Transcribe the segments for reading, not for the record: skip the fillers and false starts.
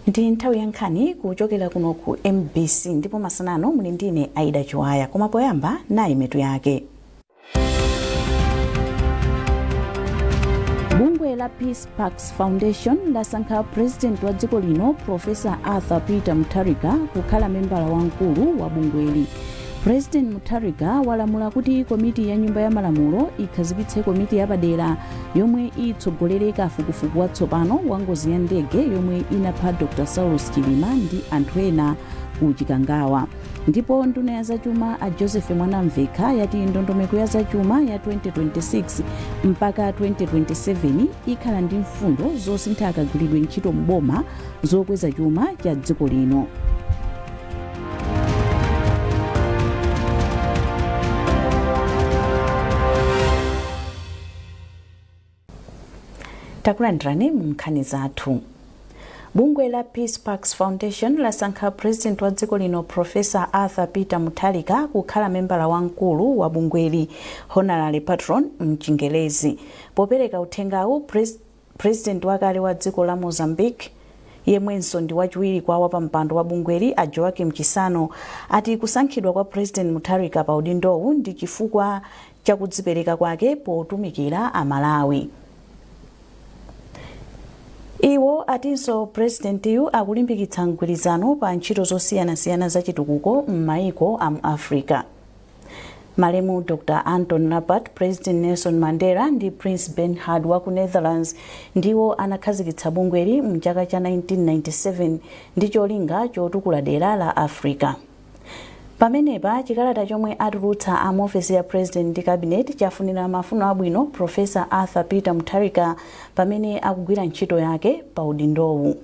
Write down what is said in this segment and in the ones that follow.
Ndi nthawi ya nkhani kuchokera kuno ku MBC, ndipo masanano muli ndine Aida Chiwaya. Koma poyamba, nayi mitu yake. Bungwe la Peace Parks Foundation lasankha President wa dziko lino, Professor Arthur Peter Mutharika, kukhala membala wamkulu wa bungweli. President Mutharika walamula kuti komiti ya Nyumba ya Malamulo ikhazikitse komiti yapadera yomwe itsogolere kafukufuku watsopano wa ngozi ya ndege yomwe inapha Dr Saulos Chilima ndi anthu ena ku Chikangawa. Ndipo nduna ya zachuma a Joseph Mwanamvekha yati ndondomeko ya zachuma ya 2026 mpaka 2027 ikhala ndi mfundo zosintha kagwiridwe ntchito m'boma zokweza chuma cha dziko lino. Takulandirani mu nkhani zathu. Bungwe la Peace Parks Foundation lasankha President wa dziko lino, Professor Arthur Peter Mutharika, kukhala membala wamkulu wa bungweli, honorary patron mchingerezi. Popereka uthengawu, President wakale wa dziko la Mozambique yemwenso ndi wachiwiri kwa wapampando wa bungweli, a Joaquim Chissano, ati kusankhidwa kwa President Mutharika pa udindowu ndi chifukwa chakudzipereka kwake potumikira Amalawi. Iwo atinso Purezidentiyu akulimbikitsa mgwirizano pa ntchito zosiyanasiyana za chitukuko m'mayiko a mu Africa. Malemu Dr Anton Rappert, President Nelson Mandela ndi Prince Bernhard wa ku Netherlands ndiwo anakhazikitsa bungweli mchaka cha 1997 ndi cholinga chotukula dera la Africa. Pamenepa, chikalata chomwe atulutsa a muofesi ya President ndi Cabinet chafunira mafuno abwino Professor Arthur Peter Mutharika pamene akugwira ntchito yake pa udindowu.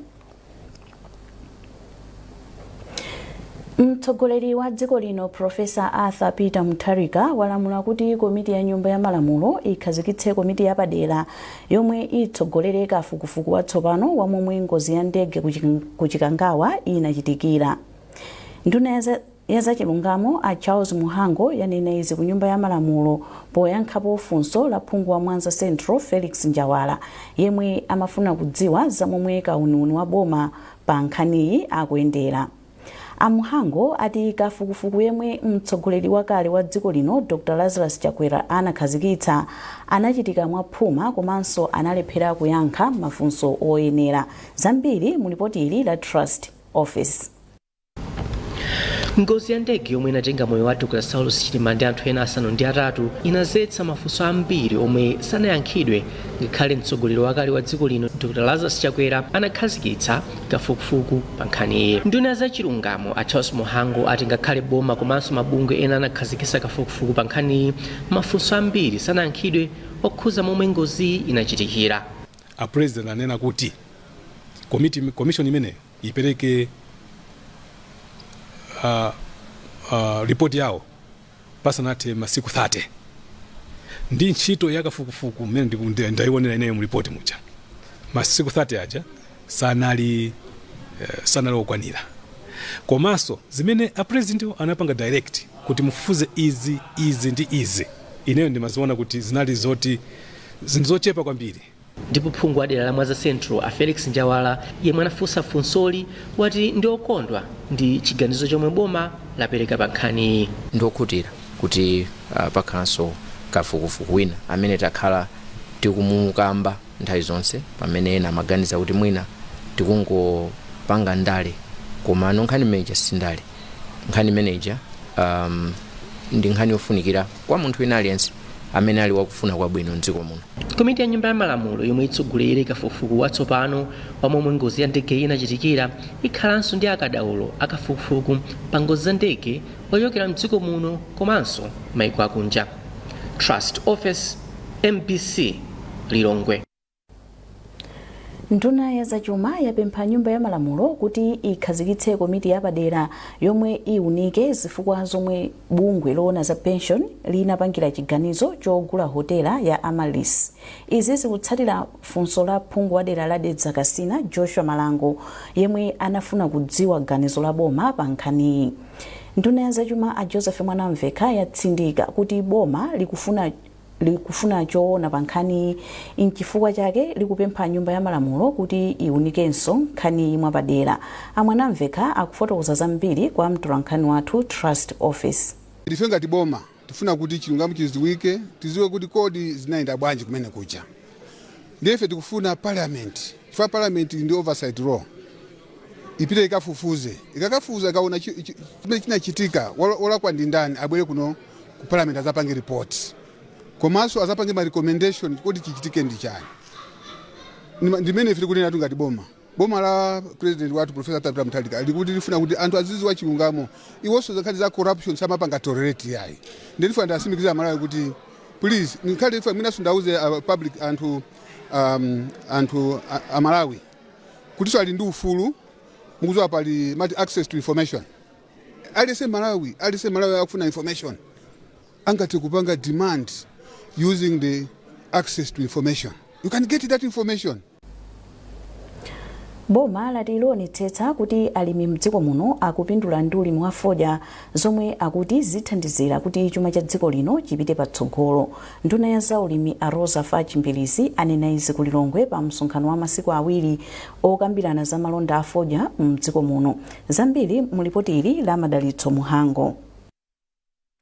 Mtsogoleri wa dziko lino, Professor Arthur Peter Mutharika, walamula kuti komiti ya Nyumba ya Malamulo ikhazikitse komiti yapadera yomwe itsogolere kafukufuku watsopano wa momwe ngozi ya ndege ku Chikangawa inachitikira. Nduna ya zachilungamo a Charles Mhango yanena izi ku Nyumba ya Malamulo poyankhapo funso la phungu wa Mwanza Central, Felix Njawala, yemwe amafuna kudziwa za momwe kauniuni wa boma pa nkhaniyi akuyendera. A Mhango ati kafukufuku yemwe mtsogoleri wakale wa dziko lino, Dr Lazarus Chakwera, anakhazikitsa anachitika mwaphuma komanso analephera kuyankha mafunso oyenera. Zambiri mu lipoti ili la Trust Office. Ngozi ya ndege yomwe inatenga moyo wa Dr Saulos Chilima ndi anthu ena 8 inazetsa mafunso ambiri omwe sanayankhidwe, ngakhale mtsogoleri wakale wa dziko lino, Dr Lazarus Chakwera, anakhazikitsa kafukufuku pa nkhaniyi. Nduna ya zachilungamo a Charles Mhango ati ngakhale boma komanso mabungwe ena anakhazikitsa kafukufuku pa nkhaniyi, mafunso ambiri sanayankhidwe okhuza momwe ngoziyi inachitikira. A President anena kuti commission imeneyo ipereke report yawo pasanathe masiku 30. Ndi ntchito yakafukufuku mmene ndayionera ineyo mu report muja, masiku 30 aja sanali okwanira. Komanso zimene a President anapanga direct kuti mufufuze izi, izi ndi izi, ineyo ndimaziona kuti zinali zoti zinthu zochepa kwambiri. Ndipo phungu wa dera la Mwanza Central a Felix Njawala, yemwe anafunsa funsoli, wati ndi okondwa ndi chiganizo chomwe boma lapereka pa nkhaniyi. Ndiokhutira kuti pakhalanso kafukufuku wina amene takhala tikumukamba nthawi zonse, pamene ena amaganiza kuti mwina tikungopanga ndale, koma no, nkhani imeneja si ndale. Nkhani imeneja ndi nkhani yofunikira kwa munthu wina aliyense amene ali wakufuna kwabwino mdziko muno. Komiti ya Nyumba ya Malamulo yomwe itsogolere kafukufuku watsopano wa momwe ngozi ya ndege inachitikira ikhalanso ndi akadaulo akafukufuku pa ngozi za ndege ochokera mdziko muno komanso maiko akunja. Trust Office, MBC, Lilongwe. Nduna ya zachuma yapempha Nyumba ya Malamulo kuti ikhazikitse komiti yapadera yomwe iwunike zifukwa zomwe bungwe loona za pension linapangira chiganizo chogula hotela ya Amaryllis. Izi zikutsatira funso la phungu wa dera la Dedza Kasina, Joshua Malango, yemwe anafuna kudziwa ganizo la boma pa nkhaniyi. Nduna ya zachuma a Joseph Mwanamvekha yatsindika kuti boma likufuna Likufuna choona pa nkhaniyi, nchifukwa chake likupempha Nyumba ya Malamulo kuti iwunikenso nkhaniyi mwapadera. Amwanamvekha akufotokoza zambiri kwa mtolankhani wathu Trust Office. Ife ngati boma tifuna kuti chilungamo chiziwike, tiziwe kuti kodi zinayenda bwanji kumene kuja. Ndiye ife tikufuna Parliament, chifukwa Parliament ndi oversight role, ipite ikafufuze. Ikakafufuza, ikaona chimene chinachitika, wolakwa ndi ndani, abwere kuno ku Parliament azapange report, komanso azapange ma recommendation kuti chichitike ndi chani. Ndimene ife tikunena ngati boma, boma la President wathu Professor Arthur Mutharika, likuti lifuna kuti anthu aziziwa chilungamo. Iwonso nkhani za corruption samapanga tolerate yayi. Ndifuna ndasimikiza Malawi kuti please, nkhale ife mwinaso ndauze public, anthu Amalawi kutinso ali ndi ufulu. Mukudziwa pali mati access to information. Aliyense Malawi akufuna information angathe kupanga demand using the access to information. You can get that information. Boma lati lionetsetsa kuti alimi mdziko muno akupindula ndi ulimi wa fodya, zomwe akuti zithandizira kuti chuma cha dziko lino chipite patsogolo. Nduna ya zaulimi a Roza Fatch Mbilizi anena izi ku Lilongwe pa msonkhano wa masiku 2 okambirana za malonda a fodya mdziko muno. Zambiri mu lipoti ili la Madalitso Muhango.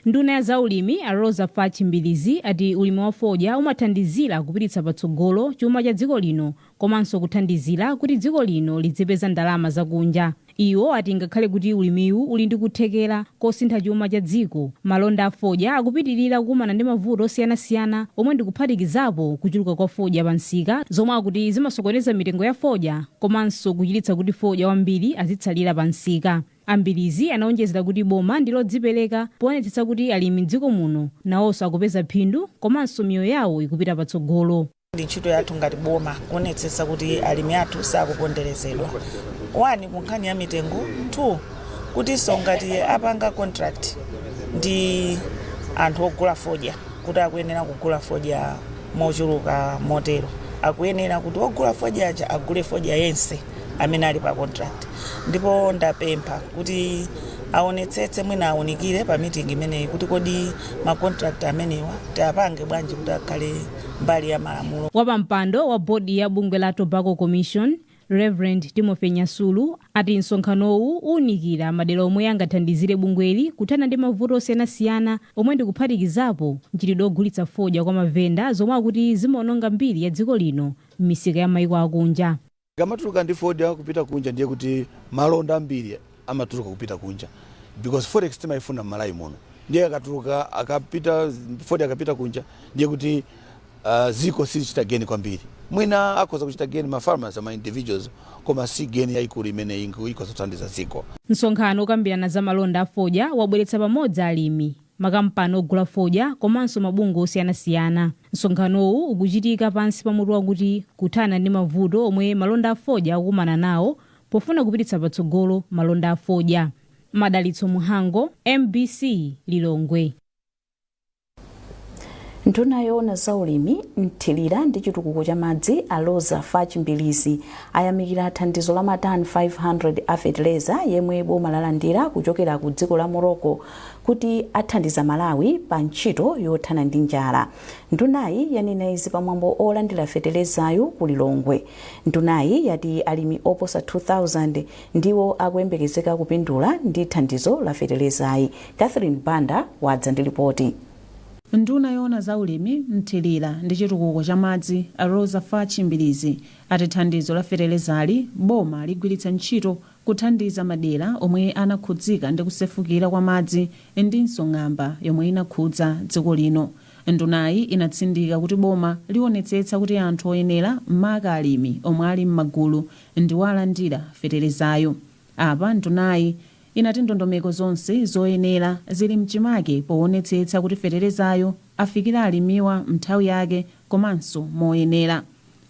Nduna ya zaulimi a Roza Fatch Mbilizi ati ulimi wa fodya umathandizira kupititsa patsogolo chuma cha dziko lino komanso kuthandizira kuti dziko lino lidzipeza ndalama zakunja. Iwo ati ngakhale kuti ulimiwu uli ndi kuthekera kosintha chuma cha dziko, malonda a fodya akupitirira kukumana ndi mavuto osiyanasiyana omwe ndikuphatikizapo kuchuluka kwa fodya pa msika, zomwe akuti zimasokoneza mitengo ya fodya komanso kuchititsa kuti fodya wambiri azitsalira pa msika. A Mbilizi anaonjezera kuti boma ndi lodzipereka poonetsetsa kuti alimi mdziko muno nawonso akupeza phindu komanso miyoyo yawo ikupita patsogolo. Ndi ntchito yathu ngati boma kuonetsetsa kuti alimi athu sakuponderezedwa, 1 ku nkhani ya mitengo, 2 kutinso ngati apanga contract ndi anthu ogula fodya kuti akuyenera kugula fodya mochuluka motero, akuyenera kuti ogula fodya aja agule fodya yense amene ali pa contract. Ndipo ndapempha kuti aonetsetse, mwina awunikire pa meeting imeneyi kuti kodi ma contract amenewa tiapange bwanji kuti akhale mbali ya malamulo. Wapampando wa bodi ya bungwe la Tobacco Commission, Reverend Timothy Nyasulu, ati msonkhanowu uwunikira madera omwe angathandizire bungweli kuthana ndi mavuto osiyanasiyana omwe ndikuphatikizapo mchitidwe ogulitsa fodya kwa mavenda, zomwe akuti zimaononga mbiri ya dziko lino m'misika ya maiko akunja. Kamatuluka ndi fodya kupita kunja, ndiye kuti malonda ambiri amatuluka kupita kunja, because forex timayifuna m'Malawi muno. Ndiye akatuluka akapita fodya akapita kunja, ndiye kuti ziko silichita gain kwambiri. Mwina akhoza kuchita gain ma farmers, ama individuals, koma si gain yayikulu imene ikhoza kuthandiza ziko. Msonkhano okambirana za malonda a fodya wabweretsa pamodzi alimi, makampani ogula fodya komanso mabungwe osiyanasiyana. Msonkhanowu ukuchitika pansi pa mutu wakuti kuthana ndi mavuto omwe malonda a fodya akukumana nawo pofuna kupititsa patsogolo malonda a fodya. Madalitso Muhango, MBC, Lilongwe. Nduna yoona zaulimi, mthirira ndi chitukuko cha madzi a Roza Fatch Mbilizi ayamikira thandizo la matani 500 a feteleza yemwe boma lalandira kuchokera ku dziko la Morocco kuti athandiza Malawi pa ntchito yothana ndi njala. Ndunayi yanena izi pamwambo olandira fetelezayu ku Lilongwe. Ndunayi yati alimi oposa 2000 ndiwo akuyembekezeka kupindula ndi thandizo la fetelezayi. Catherine Banda wadza ndi ripoti. Nduna yoona zaulimi, mthirira ndi chitukuko cha madzi a Roza Fatch Mbilizi ati thandizo la fetelezali boma ligwiritsa ntchito kuthandiza madera omwe anakhudzika ndi kusefukira kwa madzi ndinso ng'amba yomwe inakhudza dziko lino. Ndunayi inatsindika kuti boma liwonetsetsa kuti anthu oyenera, maka alimi omwe ali m'magulu, ndiwo alandira feterezayo. Apa ndunayi inati ndondomeko zonse zoyenera zili mchimake poonetsetsa kuti feterezayo afikira alimiwa nthawi yake komanso moyenera.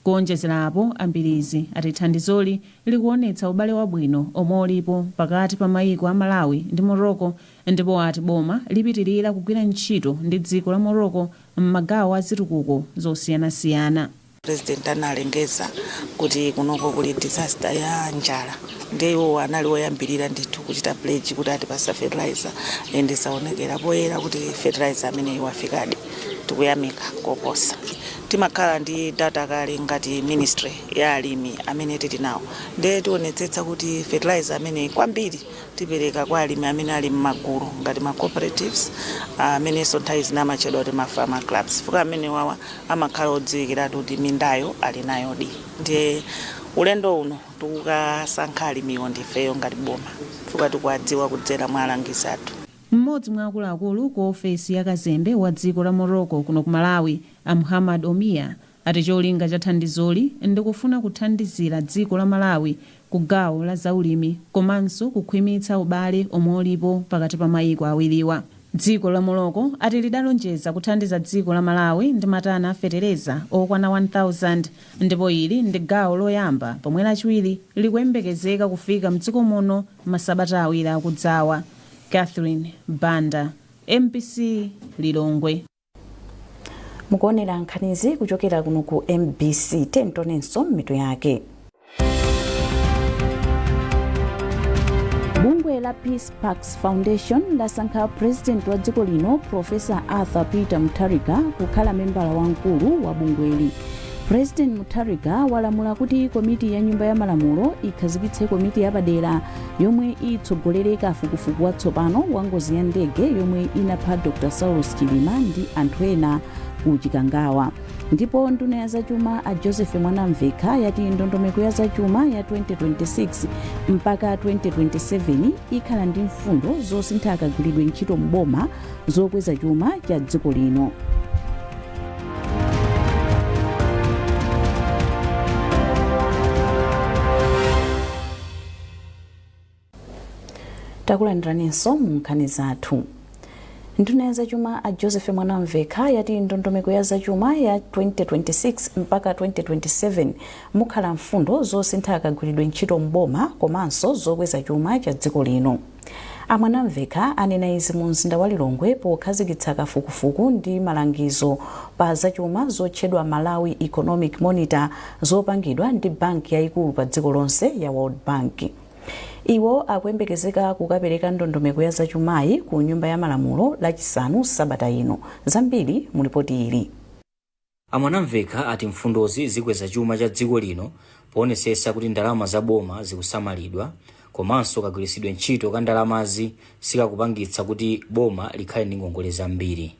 Kuonjezera apo, a Mbilizi ati thandizoli likuonetsa ubale wabwino omwe ulipo pakati pa mayiko a Malawi ndi Morocco, ndipo ati boma lipitirira kugwira ntchito ndi dziko la Morocco m'magawo a zitukuko zosiyanasiyana. President analengeza kuti kunoko kuli disaster ya njala, ndiye iwo anali woyambirira ndithu kuchita pledge kuti atipasa fertilizer, and zaonekera poyera kuti fertilizer ameneyi wafikadi. Tikuyamika koposa. Timakhala ndi data kale ngati ministry ya alimi amene tili nawo, ndiye tionetsetsa kuti fertilizer ameneyi kwambiri tipereka kwa alimi amene ali m'magulu ngati ma cooperatives, amenenso nthawi zina amatchedwa kuti ma farmer clubs, fuka amene wawa amakhala odziwikiratu kuti mindayo ali nayodi. Ndiye ulendo uno tikukasankha alimiwo ndifeyo ngati boma, fuka tikuwadziwa kudzera mwa alangizi athu. Mmodzi mwa akuluakulu ku ofesi ya kazembe wa dziko la Morocco kuno ku Malawi, a Muhammad Omia, ati cholinga cha thandizoli ndikufuna kuthandizira dziko la Malawi ku gawo la zaulimi komanso kukhwimitsa ubale omwe ulipo pakati pa mayiko awiriwa. Dziko la Morocco ati lidalonjeza kuthandiza dziko la Malawi ndi matani a fetereza okwana 1000, ndipo ili ndi gawo loyamba, pomwe lachiwiri likuyembekezeka kufika mdziko muno masabata 2 akudzawa. Catherine Banda, MBC, Lilongwe. Mukuonera nkhanizi kuchokera kuno ku MBC. Tentonenso mitu yake. Bungwe la Peace Parks Foundation lasankha president wa dziko lino, Professor Arthur Peter Mutharika, kukhala membala wamkulu wa bungweli. President Mutharika walamula kuti komiti ya Nyumba ya Malamulo ikhazikitse komiti yapadera yomwe itsogolere kafukufuku watsopano wa ngozi ya ndege yomwe inapha Dr Saulos Chilima ndi anthu ena ku Chikangawa. Ndipo nduna ya zachuma a Joseph Mwanamvekha yati ndondomeko ya zachuma ya 2026 mpaka 2027 ikhala ndi mfundo zosintha kagwiridwe ntchito m'boma zokweza chuma cha dziko lino. Takulandiraninso mu nkhani zathu. Nduna ya zachuma a Joseph Mwanamvekha yati ndondomeko ya zachuma ya 2026 mpaka 2027 mukhala mfundo zosintha kagwiridwe ntchito m'boma komanso zokweza chuma cha dziko lino. A Mwanamvekha anena izi mu mzinda wa Lilongwe pokhazikitsa kafukufuku ndi malangizo pa zachuma zotchedwa Malawi Economic Monitor, zopangidwa ndi banki yayikulu pa dziko lonse ya World Bank. Iwo akuyembekezeka kukapereka ndondomeko ya zachumayi ku Nyumba ya Malamulo Lachisanu sabata ino. Zambiri mu lipoti ili. A Mwanamvekha ati mfundozi zikweza chuma cha dziko lino poonetsetsa kuti ndalama za boma zikusamalidwa komanso kagwiritsidwe ntchito ka ndalamazi sikakupangitsa kuti boma likhale ndi ngongole zambiri.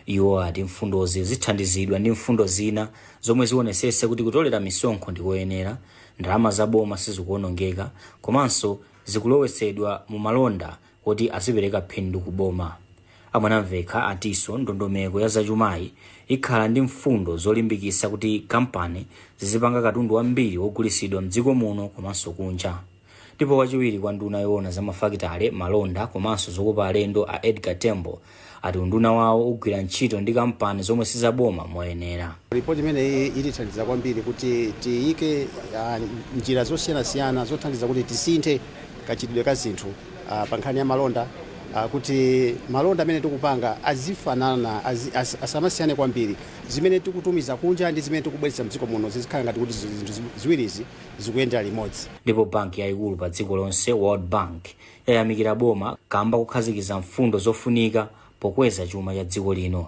Iwo ati mfundozi zithandizidwa ndi mfundo zina zomwe zionetsetse kuti kutolera misonkho ndikoyenera, ndalama za boma sizikuonongeka komanso zikulowetsedwa mu malonda oti azipereka phindu ku boma. A Mwanamvekha atinso ndondomeko ya zachumayi ikhala ndi mfundo zolimbikitsa kuti kampani zizipanga katundu wambiri wogulitsidwa mdziko muno komanso kunja. Ndipo wachiwiri kwa nduna yoona za mafakitale, malonda komanso zokopa alendo a Edgar Tembo ati unduna wawo ugwira ntchito ndi kampani zomwe sizaboma moyenera. Ripoti imeneyi itithandiza kwambiri kuti tiyike njira zosiyanasiyana zothandiza kuti tisinthe kachitidwe ka zinthu pa nkhani ya malonda, kuti malonda amene tikupanga azifanana, asamasiyane kwambiri. Zimene tikutumiza kunja ndi zimene tikubweretsa mdziko muno zizikhala ngati kuti zinthu ziwirizi zikuyendera limodzi. Ndipo banki yayikulu pa dziko lonse, World Bank, yayamikira boma kamba kukhazikitsa mfundo zofunika pokweza chuma cha dziko lino.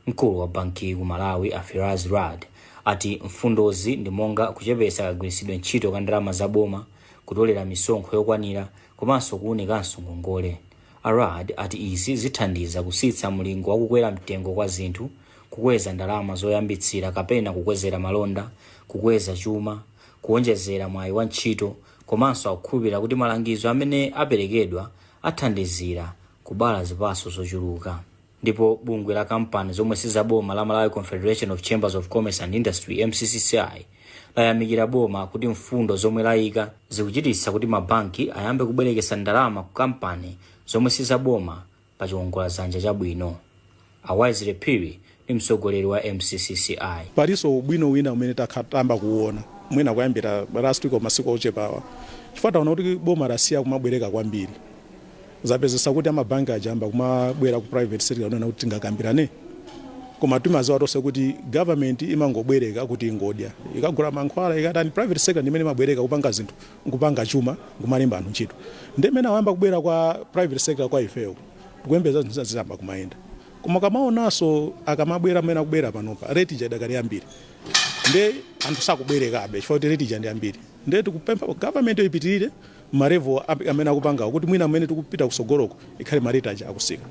Mkulu wa bankiyi ku Malawi, a Firas Raad, ati mfundozi ndi monga kuchepetsa kagwiritsidwe ntchito ka ndalama za boma, kutolera misonkho yokwanira komanso kuunikanso ngongole. A Raad ati izi zithandiza kusitsa mlingo wa kukwera mtengo kwa zinthu, kukweza ndalama zoyambitsira kapena kukwezera malonda, kukweza chuma, kuonjezera mwayi wa ntchito komanso akukhulupirira kuti malangizo amene aperekedwa athandizira kubala zipatso zochuluka. Ndipo bungwe la kampani zomwe sizaboma la Malawi Confederation of Chambers of Commerce and Industry, MCCCI, layamikira boma kuti mfundo zomwe layika zikuchititsa kuti mabanki ayambe kubwerekesa ndalama ku kampani zomwe sizaboma pa chiwongoladzanja chabwino. A Wisely Phiri ndi mtsogoleri wa MCCCI. Palinso ubwino wina umene tayamba kuwona mwina kuyambira last week, masiku ochepawa, chifukwa taona kuti boma lasiya kumabwereka kwambiri. Zapezesa kuti amabanki aja ayamba kumabwera ku private sector kunena kuti tingakambirane. Koma timaziwa tonse kuti government imangobwereka kuti ingodya, ikagula mankhwala, ikatani. Private sector ndimene imabwereka kupanga zinthu, nkupanga chuma, nkumalemba anthu ntchito. Ndimene awayamba kubwera kwa private sector kwa ifeyo, tikuyembeza zinthu ziziyamba kumayenda. Koma kamaonanso akamabwera, mmene akubwera panopa, rate ija idakali yambiri, nde anthu sakubwerekabe chifukwa kuti rate ija ndi ambiri. Nde tikupempha government ipitirire ma level amene akupangawo, kuti mwina amene tikupita kusogoloko ikhale ma rate aja akusika.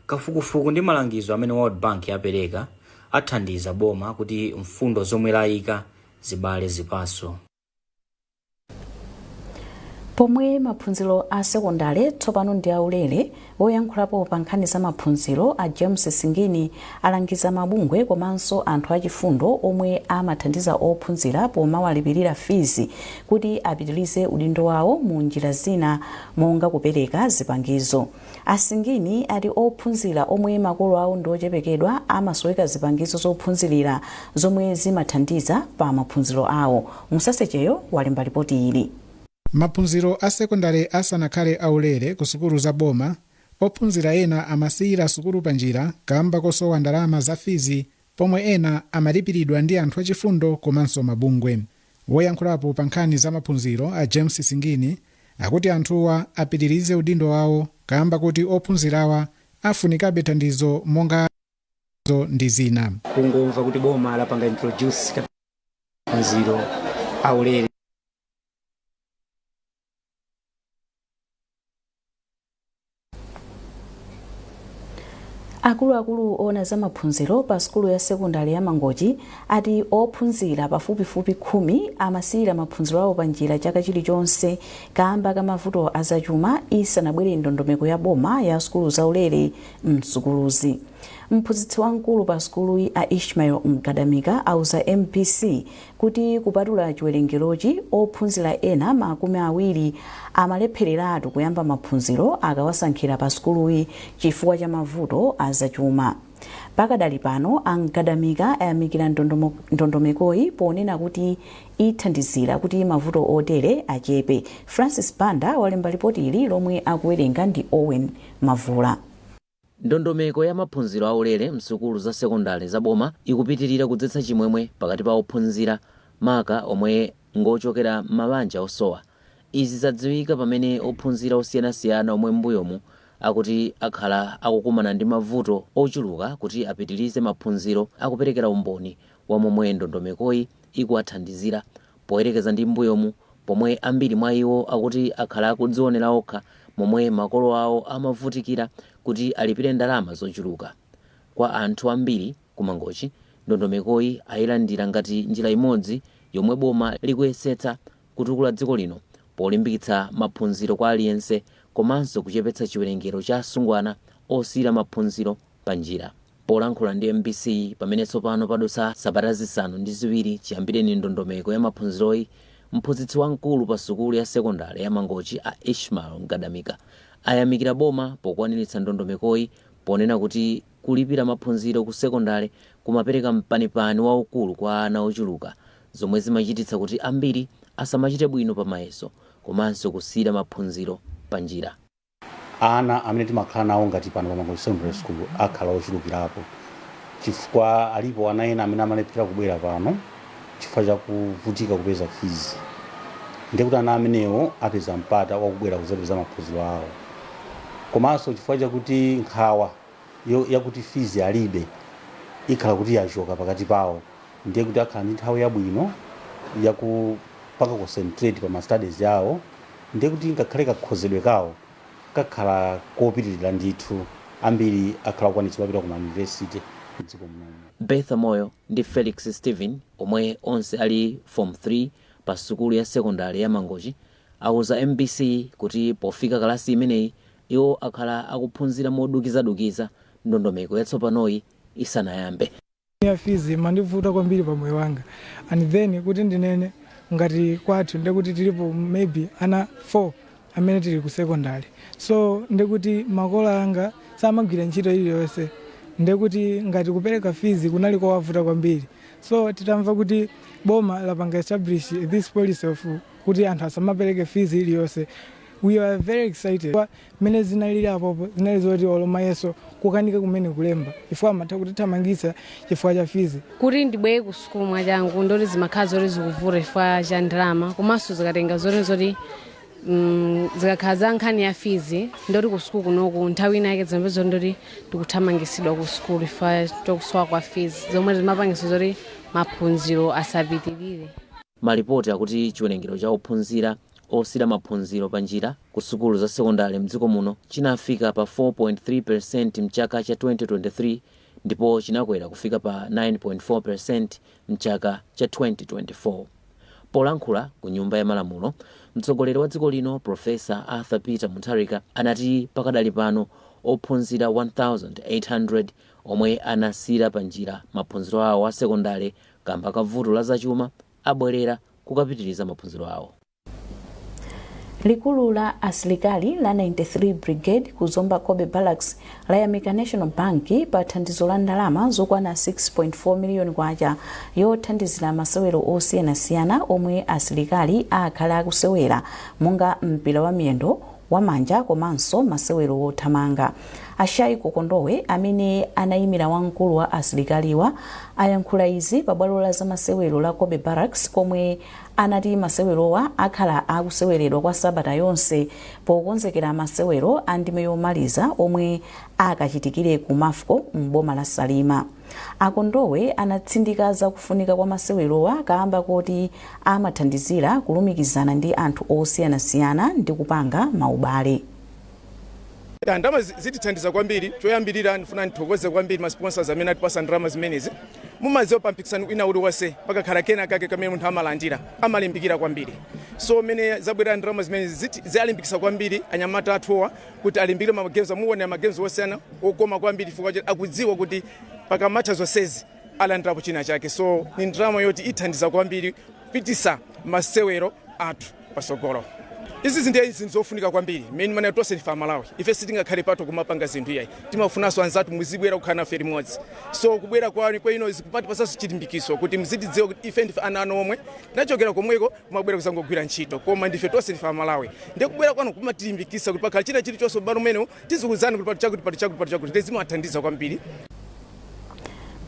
Kafukufuku ndi malangizo amene World Bank yapereka athandiza boma kuti mfundo zomwe layika zibale zipatso. Pomwe maphunziro a sekondale tsopano ndi aulere, woyankhulapo pa nkhani za maphunziro a James Singini alangiza mabungwe komanso anthu achifundo omwe amathandiza ophunzira pomawalipirira fees kuti apitirize udindo wawo mu njira zina, monga kupereka zipangizo. Asingini ati ophunzira omwe makolo awo ndi ochepekedwa amasoweka zipangizo zophunzirira zomwe zimathandiza pa maphunziro awo. Musasecheyo walemba ripoti ili. Maphunziro a sekondari asanakhale aulere ku sukulu za boma, ophunzira ena amasiyira sukulu panjira kamba kosowa ndalama za fees, pomwe ena amalipiridwa ndi anthu achifundo komanso mabungwe. Woyankhulapo pa nkhani za maphunziro a James Singini akuti anthuwa apitirize udindo wawo kamba kuti ophunzirawa afunikabe thandizo monga ndi zina. Kungomva kuti boma lapanga introduce maphunziro aulere, Akuluakulu ona za maphunziro pa sukulu ya sekondari ya Mangochi ati ophunzira pafupifupi 10 amasiyira maphunziro awo pa njira chaka chilichonse kamba ka mavuto azachuma isanabwere ndondomeko ya boma ya sukulu zaulere msukuluzi. Mphunzitsi wamkulu pa sukuluyi a Ishmael Mgadamika auza MBC kuti kupatula chiwerengerochi, ophunzira ena 20 amalephereratu kuyamba maphunziro akawasankhira pa sukuluyi chifukwa cha mavuto azachuma. Pakadali pano, a Mgadamika ayamikira ndondomekoyi ponena kuti ithandizira kuti mavuto otere achepe. Francis Banda walemba ripoti ili lomwe akuwerenga ndi Owen Mavula. Ndondomeko ya maphunziro aulere msukulu za sekondari za boma ikupitirira kudzetsa chimwemwe pakati pa ophunzira, maka omwe ngochokera m'mabanja osowa. Izi zadziwika pamene ophunzira osiyanasiyana omwe m'mbuyomu akuti akhala akukumana ndi mavuto ochuluka kuti apitirize maphunziro akuperekera umboni wa momwe ndondomekoyi ikuwathandizira poyerekeza ndi m'mbuyomu, pomwe ambiri mwa iwo akuti akhala akudzionera okha momwe makolo awo amavutikira kuti alipire ndalama zochuluka. Kwa anthu ambiri ku Mangochi, ndondomekoyi ayilandira ngati njira imodzi yomwe boma likuyesetsa kutukula dziko lino polimbikitsa maphunziro kwa aliyense komanso kuchepetsa chiwerengero cha asungwana osiyira maphunziro pa njira. Polankhula ndi MBC pamene tsopano padutsa sabata 7 chiyambireni ndondomeko ya maphunziroyi, mphunzitsi wamkulu pa sukulu ya sekondari ya Mangochi a Ishmael Mgadamika ayamikira boma pokwaniritsa ndondomekoyi, ponena kuti kulipira maphunziro ku sekondari kumapereka mpanipani waukulu kwa ana ochuluka, zomwe zimachititsa kuti ambiri asamachite bwino pa mayeso komanso kusiyira maphunziro pa njira. Ana amene timakhala nawo ngati pano pa Mangochi Secondary School akhala ochulukirapo, chifukwa alipo ana ena amene amalephera kubwera pano chifukwa chakuvutika kupeza fees. Ndiye kuti ana amenewo apeza mpata wakubwera kuzapeza maphunziro awo, komanso chifukwa chakuti nkhawa yakuti fees alibe ikhala kuti yachoka pakati pawo, ndiye kuti akhala ndi nthawi yabwino yakupanga concentrate pa ma studies awo. Ndiye kuti ngakhale kakhozedwe kawo kakhala kopitirira ndithu, ambiri akhala okwanitsa kupita ku ma university mdziko munomu. Bertha Moyo ndi Felix Stephen, omwe onse ali Form 3 pa sukulu ya sekondari ya Mangochi, auza MBC kuti pofika kalasi imeneyi iwo akhala akuphunzira modukizadukiza ndondomeko yatsopanoyi isanayambe. Ya fees imandivuta kwambiri pa moyo wanga, and then kuti ndinene ngati kwathu, ndekuti tilipo maybe ana 4 amene tili ku secondary, so ndekuti makolo anga samagwira ntchito iliyonse, ndekuti ngati kupereka fees kunali kowavuta kwambiri. So titamva kuti boma lapanga establish this policy of kuti anthu asamapereke fees iliyonse, We are very excited. Mmene zinalili apopo zinali zoti olo mayeso kukanika kumene kulemba chifukwa amatha kutithamangitsa chifukwa cha fees. Kuti ndibwere ku sukulu mwachangu ndoti zimakhala zoti zikuvuta chifukwa cha ndalama, komanso zikatenga zoti zikakhala za nkhani ya fees, ndoti ku sukulu kunoku nthawi ina yake zimapeza ndoti ndikuthamangisidwa ku sukulu chifukwa chokusowa kwa fees, zomwe zimapangisa zoti maphunziro asapitirire. Malipoti akuti chiwerengero cha ophunzira osiyira maphunziro pa njira ku sukulu za sekondale mdziko muno chinafika pa 4.3% mchaka cha 2023 ndipo chinakwera kufika pa 9.4% mchaka cha 2024. Polankhula ku Nyumba ya Malamulo, mtsogoleri wa dziko lino Professor Arthur Peter Mutharika anati pakadali pano ophunzira 1800 omwe anasiyira pa njira maphunziro awo a sekondale kamba ka vuto la zachuma abwerera kukapitiriza maphunziro awo. Likulu la asilikali la 93 Brigade ku Zomba Cobbe Barracks layamika National Bank pa thandizo la ndalama zokwana 6.4 miliyoni kwacha yothandizira masewero osiyanasiyana omwe asilikali akhala akusewera, monga mpira wa miyendo, wamanja komanso masewero wothamanga. Ashai Kokondowe, amene anayimira wamkulu wa asilikaliwa, ayankhula izi pa bwalo la zamasewero la Cobbe Barracks, komwe anati masewerowa akhala akuseweredwa kwa sabata yonse pokonzekera masewero a ndime yomaliza omwe akachitikire ku Mafco m'boma la Salima. Akondowe anatsindika zakufunika kwa masewerowa kamba koti amathandizira kulumikizana ndi anthu osiyanasiyana ndi kupanga maubale. Ndalama zitithandiza kwambiri. Choyambirira, ndifuna ndithokoze kwambiri ma sponsors amene atipasa ndalama zimenezi. Mumadziwa, pa mpikisano wina uliwonse pakakhala kena kake kamene munthu amalandira, amalimbikira kwambiri. So mene zabwera ndalama zimenezi ziyalimbikisa kwambiri anyamata athuwa kuti alimbikire ma games. Amuone ma games osiyana okoma kwambiri chifukwa choti akudziwa kuti pakamatha zonsezi alandirapo china chake. So ni ndalama yoti ithandiza kwambiri kupitisa masewero athu pasogolo. Izi ndiye zinthu zofunika kwambiri mmene mana tonse ndife Amalawi. Ife sitingakhale pato kumapanga zinthu iyayi, timafunanso anzathu muzibwera kukhala nafe limodzi. So kubwera kwanu kwino zikupatipasanso chilimbikiso kuti muzitidziwa kuti ife ndife ana anu omwe tinachokera komweko kumabwera kuzangogwira ntchito, koma ndife tonse ndife Amalawi. Ndiye kubwera kwanu kumatilimbikisa kuti pakhala china chilichonse ubale umenewu tizikuwuzani kuti pali chakuti, pali chakuti, pali chakuti. Ndiye zimathandiza kwambiri.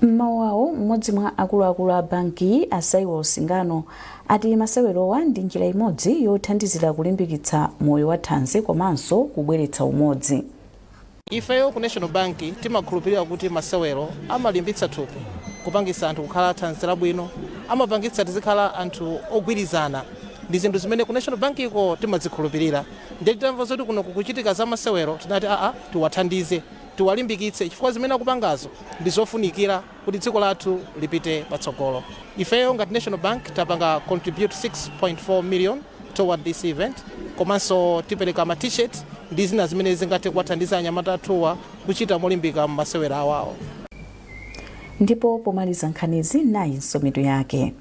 Mmawu awo, mmodzi mwa akuluakulu a banki, a Saiwel Singano, ati masewerowa ndi njira imodzi yothandizira kulimbikitsa moyo wa thanzi komanso kubweretsa umodzi. Ifeyo ku National Bank timakhulupirira kuti masewero amalimbitsa thupi, kupangitsa anthu kukhala thanzi labwino, amapangitsa tizikhala anthu ogwirizana. Ndi zinthu zimene ku National Bank iko timazikhulupirira. Ndiye titamva zoti kuno kukuchitika za masewero, tinati aa, tiwathandize, tiwalimbikitse, chifukwa zimene akupangazo ndi zofunikira kuti dziko lathu lipite patsogolo. Ifeyo ngati National Bank tapanga contribute 6.4 million toward this event, komanso tipereka ma T-shirt ndi zina zimene zingathe kuwathandiza anyamata athuwa kuchita molimbika m'masewero awawo. Ndipo pomaliza nkhanizi, nayinso mitu yake.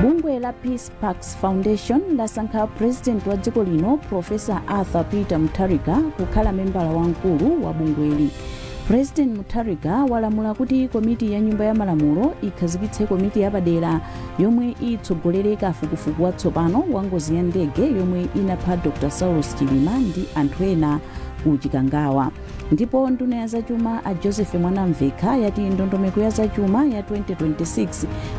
Bungwe la Peace Parks Foundation lasankha President wa dziko lino Professor Arthur Peter Mutharika kukhala membala wamkulu wa bungweli. President Mutharika walamula kuti komiti ya Nyumba ya Malamulo ikhazikitse komiti yapadera yomwe itsogolere kafukufuku watsopano wa ngozi ya ndege yomwe inapha Dr Saulos Chilima ndi anthu ena ku Chikangawa. Ndipo nduna ya zachuma a Joseph Mwanamvekha yati ndondomeko ya zachuma ya 2026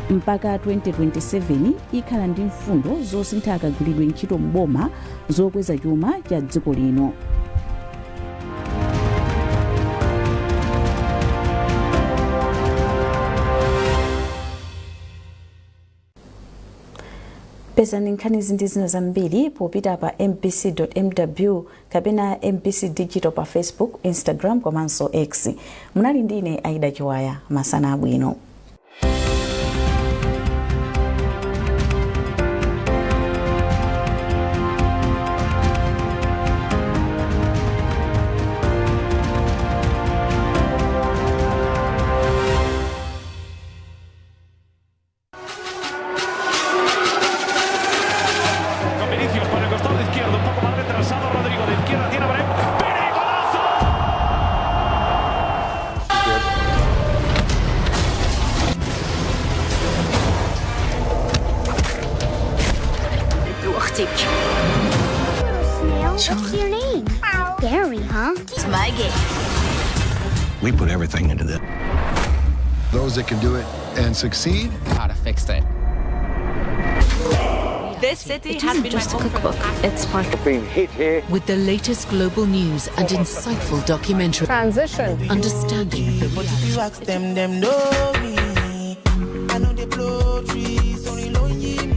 mpaka 2027 ikhala ndi mfundo zosintha kagwiridwe ntchito m'boma zokweza chuma cha dziko lino. Pezani nkhanizi ndi zina zambiri popita pa mbc.mw kapena MBC Digital pa Facebook, Instagram komanso X. Munali ndine Aida Chiwaya. Masana abwino. Con Vinicius por el costado izquierdo, un poco más retrasado Rodrigo, de izquierda tiene a Brahim. ¡Pere, golazo! Huh? It's my game. We put everything into this. Those that can do it and succeed. How to fix it. This city It has isn't been just my a home for cookbook, the past it's part of being hit here. With the latest global news and insightful documentary. Transition. Understanding the But if you ask them, them know me. I know they blow trees, only lonely me.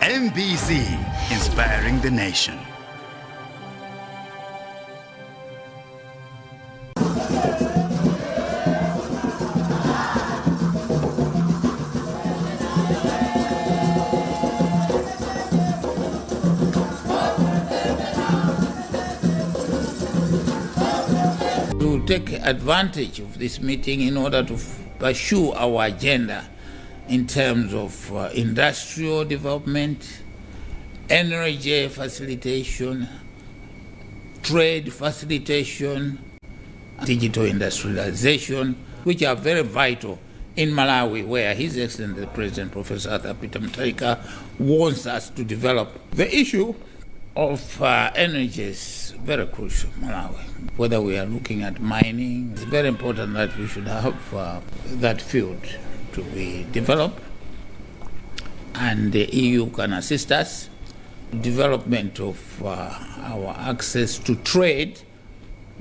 MBC, inspiring the nation. To take advantage of this meeting in order to pursue our agenda in terms of industrial development, energy facilitation, trade facilitation, digital industrialization, which are very vital in Malawi, where His Excellency the President, Professor Arthur Peter Mutharika, wants us to develop. The issue of energy is very crucial in Malawi. Whether we are looking at mining, it's very important that we should have that field to be developed, and the EU can assist us. Development of our access to trade.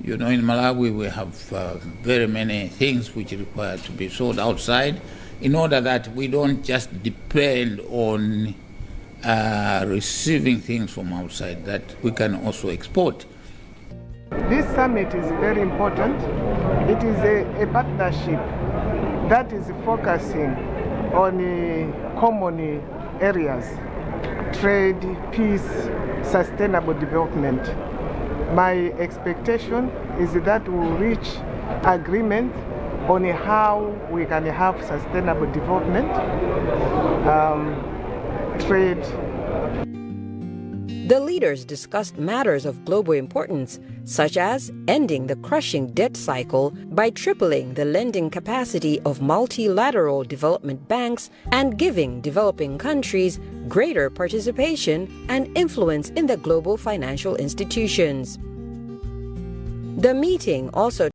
You know, in Malawi we have very many things which require to be sold outside, in order that we don't just depend on receiving things from outside, that we can also export. This summit is very important. It is a partnership that is focusing on common areas: trade, peace, sustainable development. My expectation is that we will reach agreement on how we can have sustainable development, trade. The leaders discussed matters of global importance, such as ending the crushing debt cycle by tripling the lending capacity of multilateral development banks and giving developing countries greater participation and influence in the global financial institutions. The meeting also